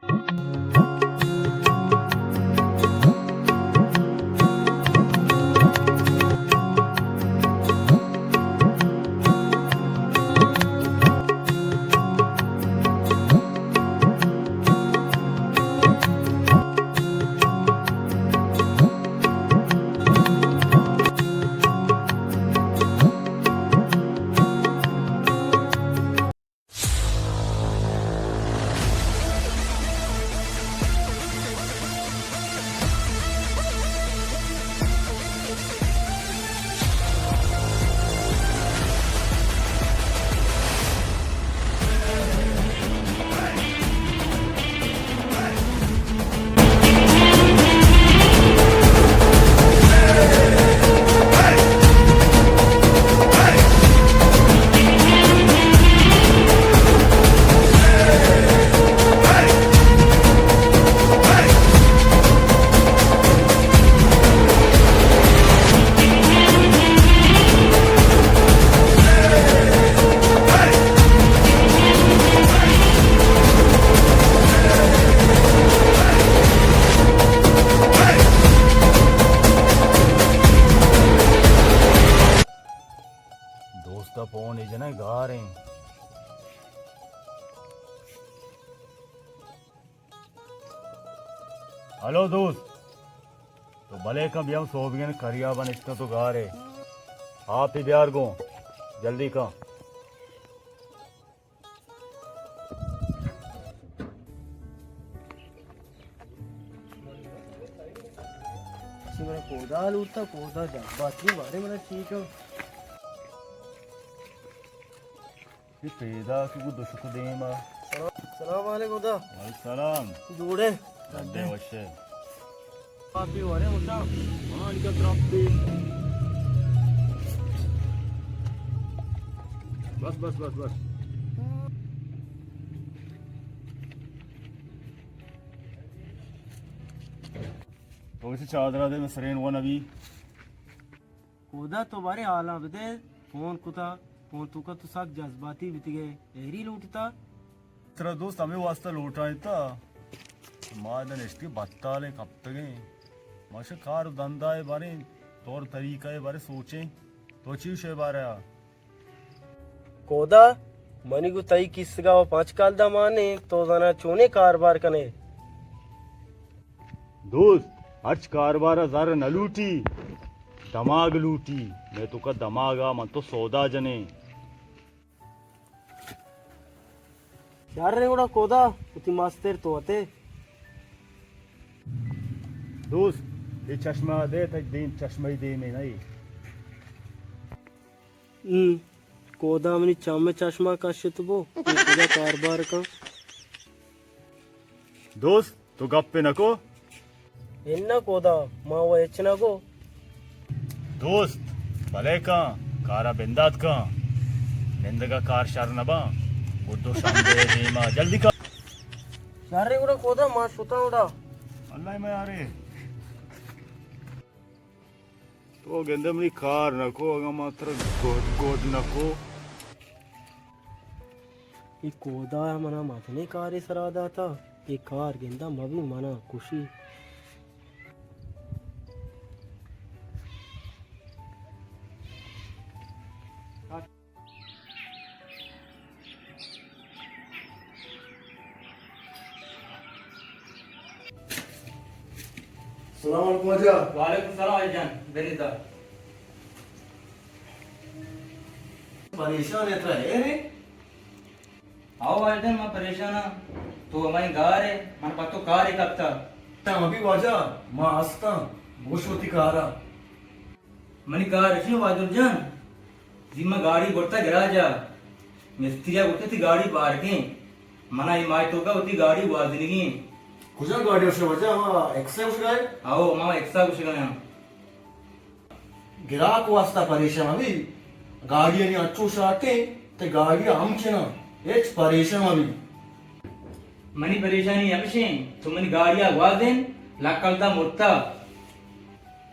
دوست ءَ پون ءَ جنئے گار ایں۔ ہلو دوست، تو بلے کن بیام سوبگین کریا بنشتہ تو گار ئے۔ آپ ءَ بیار گوں، جلدی کن۔ چی من کودا لوٹتا، کودا جذباتی بارے من چی کن؟ یہ پیدا کہ گو دشک دیما۔ سلام، سلام علیکم دا۔ وعلیکم سلام۔ جوڑے؟ رڈے وشے۔ آپ ہی ورے ہوتا۔ مان کا ترپتی۔ بس، بس، بس، بس۔ تو اسے چادرا دے، میں سرین ون ابھی۔ کودا تو بارے حالاں بدے، فون کتا، فون تو کا تو سک جذباتی بیتگے، ایری لوٹتا۔ ترا دوست ہمے واسطہ لوٹائینتا۔ ما ادا نشتگیں بتالیں کپتگیں۔ ما شہ کار و دندائے باریں، طور طریقہ بارے سوچیں۔ تو چی شے بارے آ؟ کودا، منی گو تئی کیسگا و پنچ کلدار مانے، تو زانا چونے کاربار کنے؟ دوست، ہرچ کاربار ءَ زر نہ لوٹی، دماغ لوٹی۔ میں تو کا دماغ ءَ من تو سودا جنیں۔ شر گڑا کودا، وتی مستر تو اتے۔ دوست، یہ چشمہ دے، تئی دیم چشمہ ہی دیمے نہیں۔ ہم، کودا منی چم چشمہ کشت بو، تو کجا کاربار کن؟ دوست، تو گپ نہ کو؟ اناں کودا، ما و ہچ نہ گو۔ دوست، بلے کن، کارا بندات کن۔ نندگا کار شر نہ باں۔ گڈو شمبے دیما جلدی کن۔ شر گڑا کودا، ما شتاں گڑا۔ اللہ میں آرے۔ تو گندے منی کار نہ کو، اگاں ما ترا گڈ گڈ نہ کو۔ اے کودا منا مزنیں کارے سرا داتا، اے کار گندا مبی منا کشی۔ السلام علیکم واجہ۔ وعلیکم السلام واجہ جان، بنیتا۔ پریشان ہے ترا، ہے رے؟ آؤ واجہ جان، ما پریشان ہاں۔ تو ہمائی گار ہے، من پتو کار ہی کپتا۔ تم ابھی واجہ، ما ہستاں، گوش ہوتی کارا۔ منی کار اشی واجہ جان، زی ما گاڑی برتا گراج ءَ، مستری ءَ گوشت تئی گاڑی پارکیں، منا اے ماہ توکا وتی گاڑی گوازینگی ایں۔ کجا گاڑی؟ اشی واجہ ہما ایکسا گوشگا ئے؟ ہاؤ، ہما ایکسا گوشگا آں۔ گراک واسطہ پریشان بی، گاڑی انی اچو شاٹیں، تے گاڑی ہم چنا، ہچ پریشان بی۔ منی پریشانی ہمشیں، تو منی گاڑی ءَ گوازین، لکلدہ مرتا۔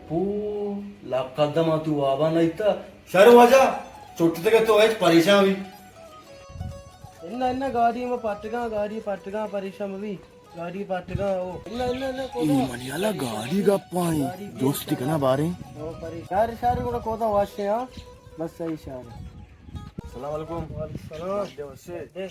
پو، لکلدہ ما تو وابا نہ دیتا۔ شر واجہ، چٹتگے تو ہچ پریشان بی۔ انا، انا، گاڑی ما پٹگاں، گاڑی پٹگاں، پریشان مبی۔ گاڑی پاٹگا ہو۔ اللہ، اللہ، اللہ، اے منی اللہ گاڑی گپائیں۔ دوستی کنا باریں۔ او پری۔ شار، شار گڑا کودا واشے ہاں۔ بس صحیح شار۔ السلام علیکم۔ وعلیکم السلام۔ دے وسے۔ دے۔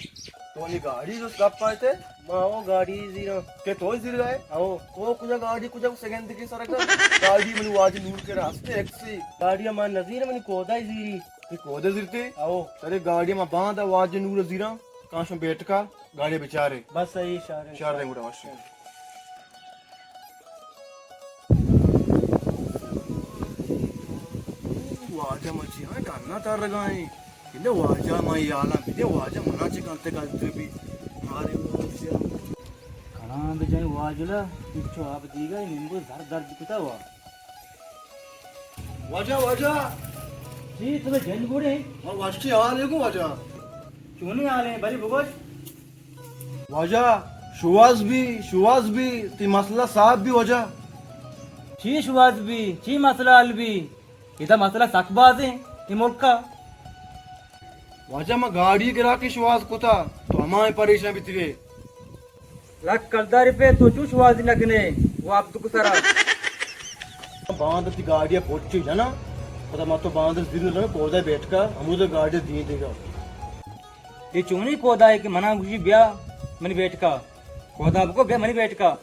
تو نی گاڑی دوست گپائیں تے؟ ما او گاڑی زیرا۔ کہ تو زیر گئے؟ او۔ تو کجا گاڑی کجا سگند کی سرکا؟ گاڑی منی واجہ نور کے راستے ایکسی۔ گاڑی ما نزیر منی کودا زیری۔ کہ کودا زیرتے؟ او۔ ترے گاڑی ما باندا واجہ نور زیرا۔ کانشوں بیٹکا، گاڑی بچارے۔ بس صحیح، شارے۔ شارے گڑا وش۔ واجہ مچی ہاں ڈانا تر رگائیں۔ انہیں واجہ مائی یالا بھی دے، واجہ منا چے کنتے گلتے بھی۔ مارے واجہ۔ کلام بجائیں واجلا، پچھو آپ دیگا، نمبو زر درد کتا ہوا۔ واجہ، واجہ۔ جی، تمہیں جن گوڑے؟ ہاں، وشی حال ہے گو واجہ۔ چونی حال ہے، بری بگوش۔ واجہ، شواز بھی، شواز بھی، تی مسئلہ صاحب بھی واجہ۔ چی شواز بھی، چی مسئلہ حل بھی؟ ادا مسئلہ سک باز ہیں، تی ملکا۔ واجہ، ما گاڑی گرا کے شواز کتا، تو ہمائیں پریشان بیتی وے۔ لک کلدار پہ تو چو شوازی نہ کنے، وہ آپ تو سرا۔ باند تی گاڑی پوچی جنا، پتا ما تو باند زیر لگا، کودا بیٹکا، ہمود گاڑی دی دیگا۔ یہ چونی کودا ہے کہ منا گوشی بیا، منی بیٹکا۔ کودا بکو بیا منی بیٹکا۔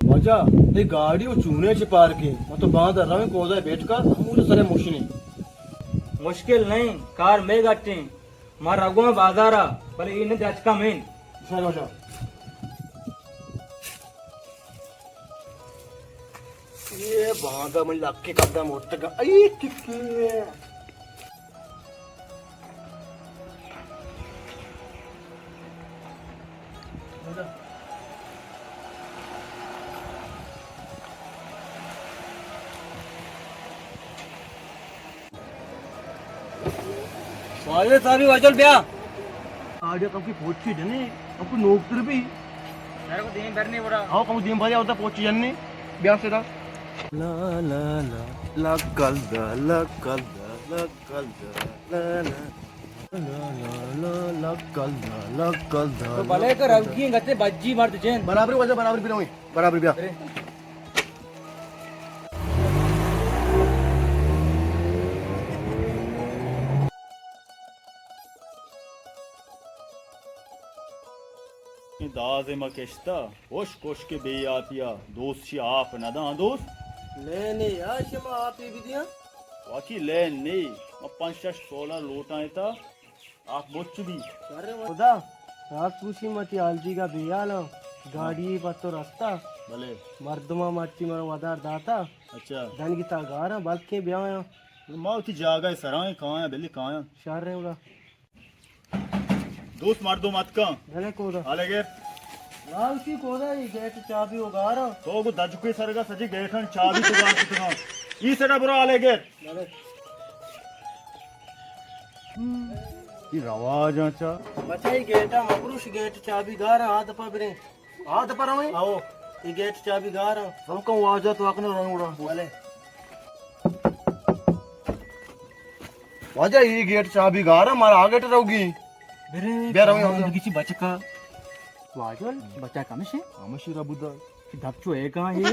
واجہ، اے گاڑی و چونے چہ پارکیں، ما تو باند رویں کودا بیٹکا، ہمود سرے موشنی۔ مشکل نہیں، کار میں گٹیں۔ ما رگواں بازارا، بلے اے نہ درچکا مین۔ بسم اللہ، بسم اللہ۔ اے باندا من لکی قدم اٹھگا۔ اے ککے۔ واجہ صاحب، واجل بیا۔ آڈیا کم کی پوچی جنی، کم کو نوکتر بھی۔ سر کو دیم بھرنے بڑا۔ آؤ، کم دیم بھریا ہوتا پوچی جنی۔ بیا سیدا۔ لا لا لا، لگ کل دا، لگ کل دا، لگ کل دا، لا لا۔ لا لا لا، لگ کل دا، لگ کل دا، تو بلے لگ کر کل دا۔ روگی گتے بجی مرد جن۔ برابر واجہ، برابر بھی نہ ہوئی۔ برابر بیا۔ اے داز ما کشتا، ہوش کوش کے بے آپیا، دوست شی آپ نہ داں دوست۔ لینے یا شما آپی بدیاں؟ واقعی لین نے، ما پنچ شش سولر لوٹاں تا۔ آپ مچ بی۔ خدا، راست گوشی، ما تی حال دیگا بے حالاں۔ گاڑی پہ تو رستا۔ بلے۔ مردماں مرچی من ودار داتا۔ اچھا۔ دنگی تا گاراں، بلکیں بیایاں۔ ما وتی جاگہ سرائیں کایاں، بلے کایاں۔ شر ایں گڑا۔ دوست مردم اتکاں۔ بلے کودا۔ حالے گر۔ لالچی کودا، ای گیٹ چابی و گاراں۔ تو گو دجکے سرگا سجی گیٹاں چابی تو گار کتگاں۔ ای سرا برو حالے گر۔ بلے۔ ای رواجاں چا۔ بچائی گیٹا مپروش، گیٹ چابی گاراں، آ دپا بریں۔ آ دپا رویں؟ آؤ۔ ای گیٹ چابی گاراں۔ سمکاں واجہ تو اکنے رویں اڑا۔ بلے۔ واجہ ای گیٹ چابی گاراں، مارا آ گیٹ روگی۔ برے۔ بیا رویں واجہ۔ کسی بچکا۔ واجہ، بچا کمشے؟ کمشی ربودا۔ دپ چو اے کہاں ہے؟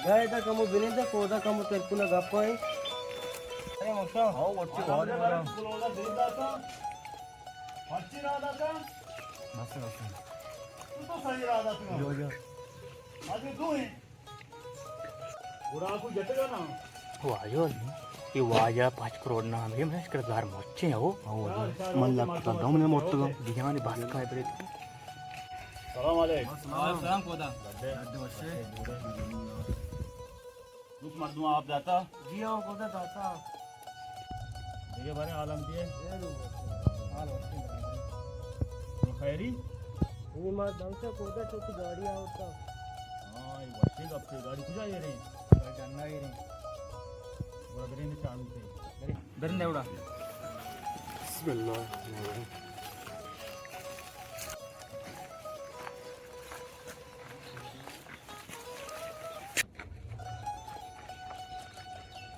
دائے دا کمو بنندے، کودا کمو تلپونا گپا ہے۔ ارے مشا۔ ہاں، وچی بھاری بڑا۔ مرچی را داتا؟ مرچی را داتا؟ بس، بس۔ تو تو صحیح را داتا۔ جو، جو۔ آج دو ہیں۔ گڑا کو جتگا نا۔ واجہ، یہ واجہ پانچ کروڑ نام ہے، میں اس کا گھر مچے ہو۔ من لگ پتا دم نے مت گا۔ دیان بس کا بریت۔ سلام علیکم۔ سلام۔ سلام کودا۔ دوست مردم آپ داتا؟ جی ہاں، کودا داتا۔ دیگہ بارے عالم دیے؟ اے لوگ۔ حال وقتی برابر۔ خیری؟ یہ مار دمسا کودا چوکی گاڑی آورتا۔ ہاں، یہ وقتی گپ سے گاڑی کجا یہ رہی؟ گاڑی ڈنگا یہ رہی۔ بڑا برین چالو تھے۔ برین دیوڑا۔ بسم اللہ الرحمن الرحیم۔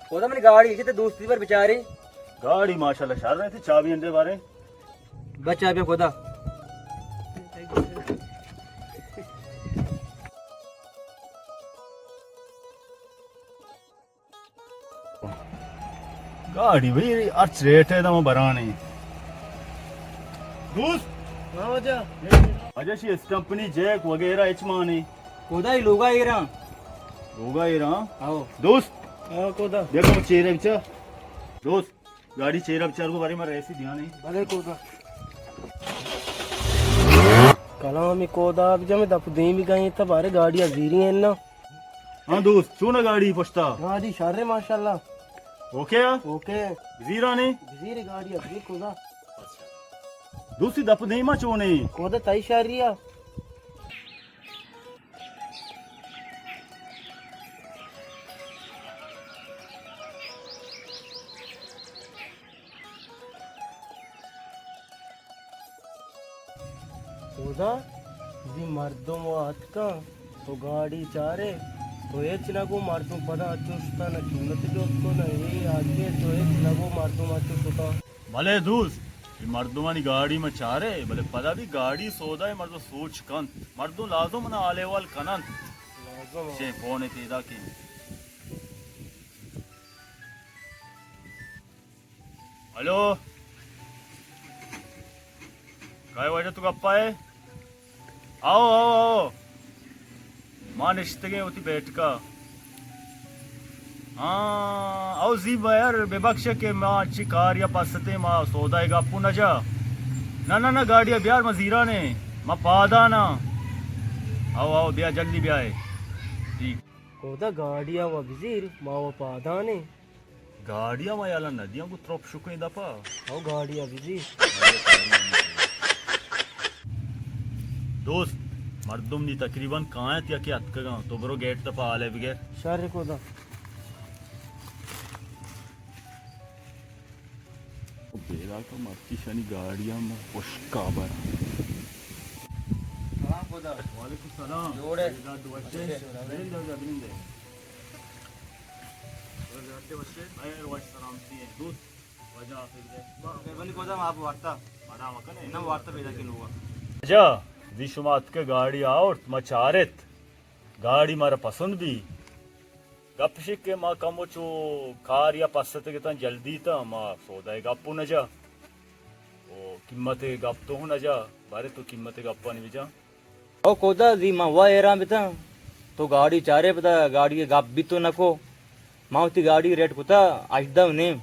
کودا منی گاڑی چہ تئی دوستی پر بچارے۔ گاڑی ماشاءاللہ شر انت، چابی اندے بارے۔ بس چابی کودا۔ گاڑی بھئی ہرچ ریٹ ہے دم برانے۔ دوست۔ ہاں واجہ۔ واجہ شی اسٹمپنی جیک وغیرہ اچ مانے۔ کودا ای لوگا ایران۔ لوگا ایران؟ آؤ۔ دوست۔ ہاں کودا۔ دیکھو چہرے بچا۔ دوست، گاڑی چہرہ بچار کو بارے میں ریسی دھیان نہیں۔ بلے کودا۔ کلامی کودا بجا میں دپ دیمی گئیں تا بارے گاڑی زیری ہیں نا۔ ہاں دوست، چون گاڑی پشتا؟ گاڑی شر ہے ماشاءاللہ۔ اوکے آ؟ اوکے۔ زیرانی؟ زیر گاڑی زیر کودا۔ دوستی دپ دیما چونے؟ کودا تئی شاری آ۔ کودا، زی مردم و اتکاں، تو گاڑی چارے، تو ہچ نگو مردم پدا اچو شتا نہ چونت جوت کو نہ اے آگے، تو ہچ نگو مردم اچو شتا۔ بلے دوست، اے مردمانی گاڑی ما چارے، بلے پدا بھی گاڑی سودا اے مردم سوچ کنت۔ مردم لازم منا حال احوال کننت۔ لازم۔ چے فون پیدا کن۔ ہلو۔ کائے واجہ تو گپا ہے؟ آؤ، آؤ، آؤ۔ ما نشتگیں وتی بیٹکا۔ ہاں، او زی بیار ببخش کہ ما اچی کار یا پستیں، ما سودا ء گپو نہ جا۔ نہ، نہ، نہ، گاڑی ء بیار، ما زیران ایں، ما پادان آں۔ او، او، بیا، جلدی بیا اے۔ ٹھیک۔ کودا گاڑی ء و بزیر، ما و پادان ایں۔ گاڑی ء ما یلہ نہ دیاں، گوں ترپ شکیں دپا۔ او گاڑی ء بزیر۔ دوست، مردم نی تقریباً کاینت یا کہ اتکگاں، تو برو گیٹ دپا حالے بگر۔ شر کودا۔ بیرا کا مرچی شانی گاڑی ء ما پشکا بر۔ سلام کودا۔ وعلیکم السلام۔ جوڑ ئے؟ بلند، بلند۔ واجہ، زی شما اتکہ گاڑی آورت، ما چارت، گاڑی مارا پسند بی۔ گپ شک کہ ما کمو چو کار یا پستگ اتاں، جلدی اتاں، ما سودائے گپ نہ جا۔ او قیمت گپ تو نہ جا، بارے تو قیمت گپانی بجا۔ او کودا زی، من وا حیران بتاں، تو گاڑی چارے پدا گاڑی ء گپ بیت تو نکو، ما وتی گاڑی ریٹ کتا ہژدہ و نیم۔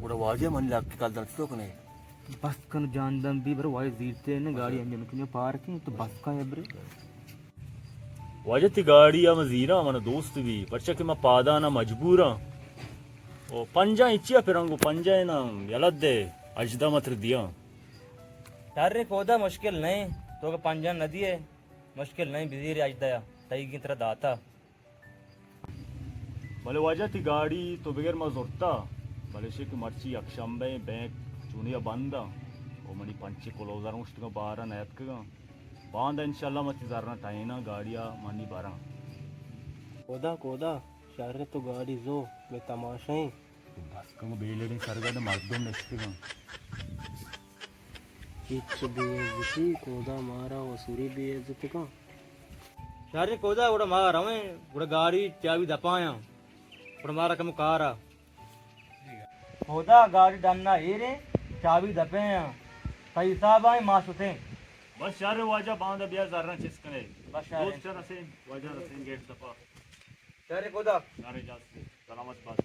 گڑا واجہ من لک کل درد تو کنے۔ بس کن جان دم بی بر واجہ زیرتے نے گاڑی انجن کنی پارکنگ تو بس کن ابرے۔ واجہ تی گاڑی ء من زیراں من دوست بی، پرچا کہ من پادان ء مجبوراں۔ او پنجاہ انچی ء پرنگو پنجاہ نا یلہ دے، ہژدہ متر دیاں۔ شر کودا مشکل نہیں، تو کہ پنجاہ نہ دیے، مشکل نہیں، بزیر ہژدہ ء، تئی گیں ترا داتا۔ بلے واجہ تی گاڑی تو بگر ما زرتا، بلے شک مرچی یک شنبہ بینک چونیا بند آں، او منی پنچ کلوزر اوشتگاں بارا نیتکگاں۔ باندا انشاءاللہ ما تی زراں ٹائیناں گاڑیا منی براں۔ کودا کودا، شر تو گاڑی زو، میں تماشائیں۔ بس کن بیلڑیں سرگد مردم نشتگاں۔ ہچ بے عزتی، کودا مارا و سوری بے عزت کن۔ شر کودا، گڑا ما رویں، گڑا گاڑی چابی دپایاں، گڑا مارا کم کارا۔ کودا گاڑی ڈنا ایریں، چابی دپیں، تئی حساب آئیں ما شتیں۔ بس شر واجہ، باندا بیا زراں چست کنے۔ بس شر۔ دوست چہ رسیں، واجہ رسیں گیٹ دپا۔ شر کودا۔ شر اجازت۔ سلامت بات۔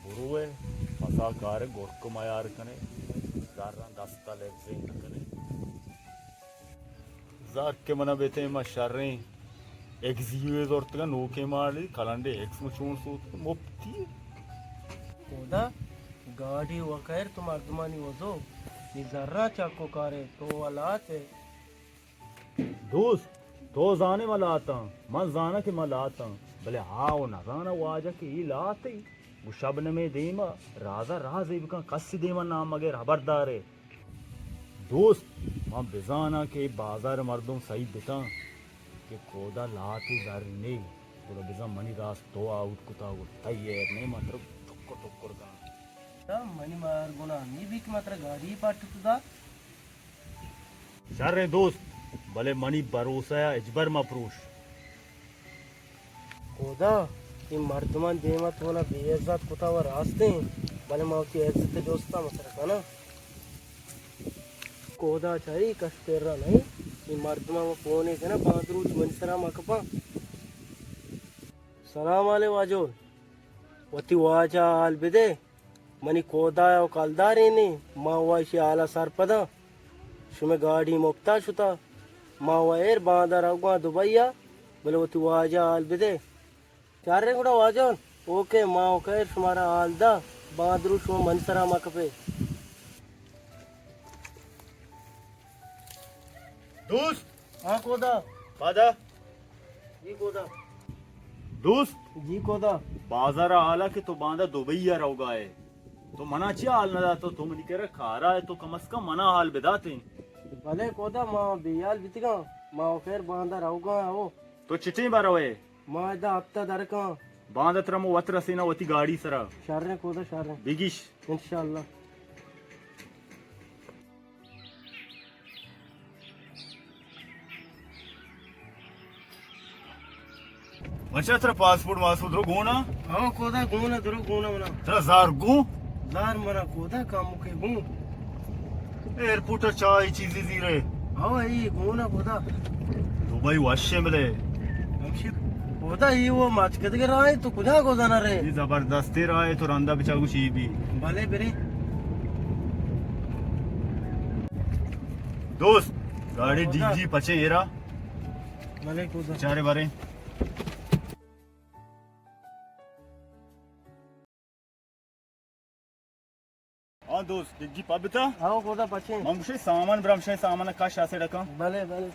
بروئے، پسا کارے گرک میار کنے، زراں دستا لبزین کنے۔ زر کہ منا بیتیں ما شریں ایکس یو اے زرتگا، نوکیں ماڈل کلنڈے ایکس، ما چون سوت مپتی۔ کودا گاڑی و خیر تو مردمانی وزو، نی زراں چکو کارے تو ولات ہے۔ دوست، تو زانے ما لاتاں، من زاناں کہ ما لاتاں، بلے آ و نزاناں واجہ کہ اے لاتے۔ گوں شبنمے دیما رازا رازے بکن، کسی دیما نام مگر، خبردارے۔ دوست، من بزاناں کہ اے بازار مردم سہی بتاں کہ کودا لاتے زر نے، گڑا بزاں منی راست تو آؤٹ کتا، گڑا تئی ایر نے، من ترا ٹکر ٹکر کناں۔ منی مار گناہ نی بی کہ من ترا گاڑی پٹ کتا۔ شریں دوست، بلے منی بھروسہ ء ہچبر مہ پروش۔ کودا، اے مردمان دیما تو منا بے عزت کتا و راستیں، بلے ما وتی عزت جوستا مسر کناں۔ کودا چاہی کس تیرا نہیں، اے مردمان ما پونے کناں، باندروچ منی سرا ما کپاں۔ سلام علیکم واجو، وتی واجہ حال بدے۔ منی کودا ء کلدارین ایں، ما و ایشی حالا سرپداں۔ شمئے گاڑی مپتا شتا، ما و ایر باندا روگاں دبئی ء، بلے وتی واجہ حال بدے۔ چاریں گڑا واجہ، اوکے، ما و خیر شمارا حال دا، باندرو شما منی سرا مہ کپے۔ دوست! ہاں کودا۔ پادا؟ جی کودا۔ دوست! جی کودا۔ بازار ء حالا کہ تو باندا دبئی ء روگا ئے، تو منا چیا حال نہ داتو؟ تو منی کرا کارا ئے، تو کم از کم منا حال بداتیں۔ بلے کودا، ما بے حال بیتگاں، ما و خیر باندا روگا ہو۔ تو چٹیں با روئے؟ ما ادا ہفتہ درکاں۔ باندا ترا مو وت رسیناں وتی گاڑی سرا۔ شریں کودا، شریں۔ بگیش۔ انشاءاللہ۔ بچا، ترا پاسپورٹ ماسپورٹ درو گون ء؟ ہو کودا، گون ء، درو گون ء منا۔ ترا زار گون؟ زار منا کودا کمکے گون۔ ایئرپورٹ ء چاہ ای چیزی زیرے؟ ہو، ای گون ء کودا۔ دبئی وشیں بلے۔ ہمشی کودا، ای وہ مچکدگے راہ ء، تو کجا گوزانا رے؟ ای زبردستی راہ ء، تو رندا بچا گوش ای بی۔ بلے برے۔ دوست، گاڑی ڈی جی پچے ایرا۔ بلے کودا۔ چارے بارے۔ ہاں دوست، ڈگی پبتا؟ ہاں کودا پچے۔ من گوشے سامان برمشے، سامان کش آسے ڈکا۔ بلے، بلے۔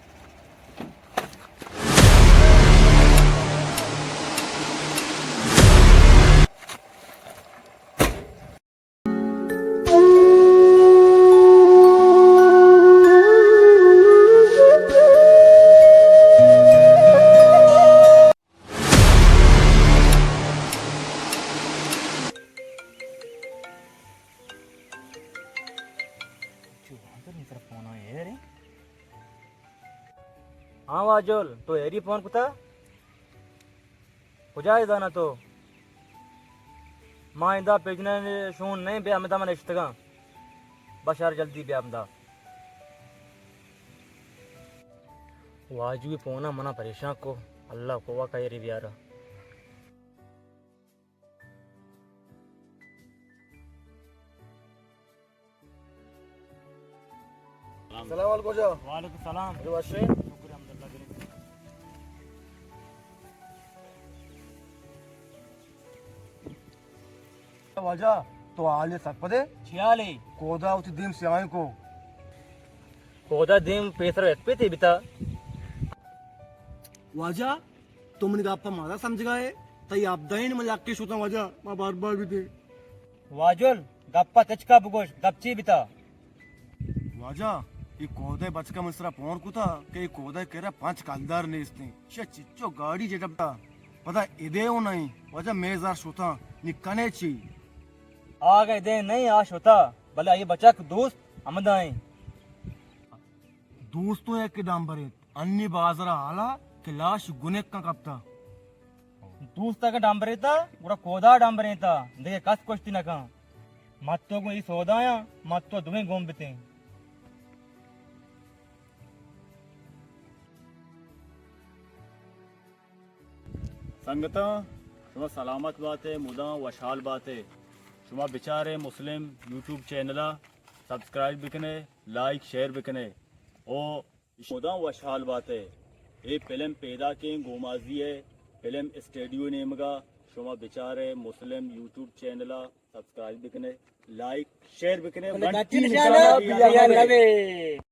ہاں واجل، تو ایری فون کتا؟ کجا ئے زاناں تو؟ ما اندا پجنین شون نئیں، بے ہمدا من اشتگاں۔ بشار جلدی بیا ہمدا۔ واجوی پونا منا پریشان کو، اللہ کو وا کئیری بیارا۔ سلام علیکم جا۔ وعلیکم السلام۔ اے وشے؟ شکر الحمدللہ گرے۔ واجہ، تو حالے سرپدے؟ چی حالے؟ کودا وتی دیم سیاہیں کو۔ کودا دیم پیسر اتپیتے بیتا۔ واجہ، تو منی گپا مزا سمجھگا ئے؟ تئی ابدائین من لکے شتاں واجہ، ما برباد بیتیں۔ واجل، گپا تچکا بگوش، گپ چی بیتا؟ واجہ، اے کودہ بچکا من سرا پون کتا کہ اے کودہ کرا پنچ کلدار نیستیں۔ شہ چچو گاڑی جٹپتا۔ پدا ادے اوں نئیں۔ واجہ مے زر شتاں، نی کنے چی؟ آگہ ادے نئیں، آ شتا، بلے آئی بچک دوست ہمدا ایں۔ دوستوں یک ڈامبر ایت۔ انی بازار ء حالا کہ لاش گنکاں کپتا۔ دوست اگاں ڈمبریتا، گڑا کودا ڈمبریتا، دگہ کس کشتی نہ کن۔ مت تو گوں ای سودایاں، مت تو دوئیں گم بتیں۔ سنگتاں، شما سلامت بات ئے، مدام وشحال بات ئے۔ شما بچار ئے مسلم یوٹیوب چینل ء سبسکرائب بکنے، لائک، شیئر بکنے۔ او مدام وشحال بات ئے۔ اے فلم پیداکیں گومازی ء فلم اسٹوڈیو نیمگا، شما بچار ئے مسلم یوٹیوب چینل ء سبسکرائب بکنے، لائک، شیئر بکنے، گھنٹی گھنٹی نشان نشان ء بجانے۔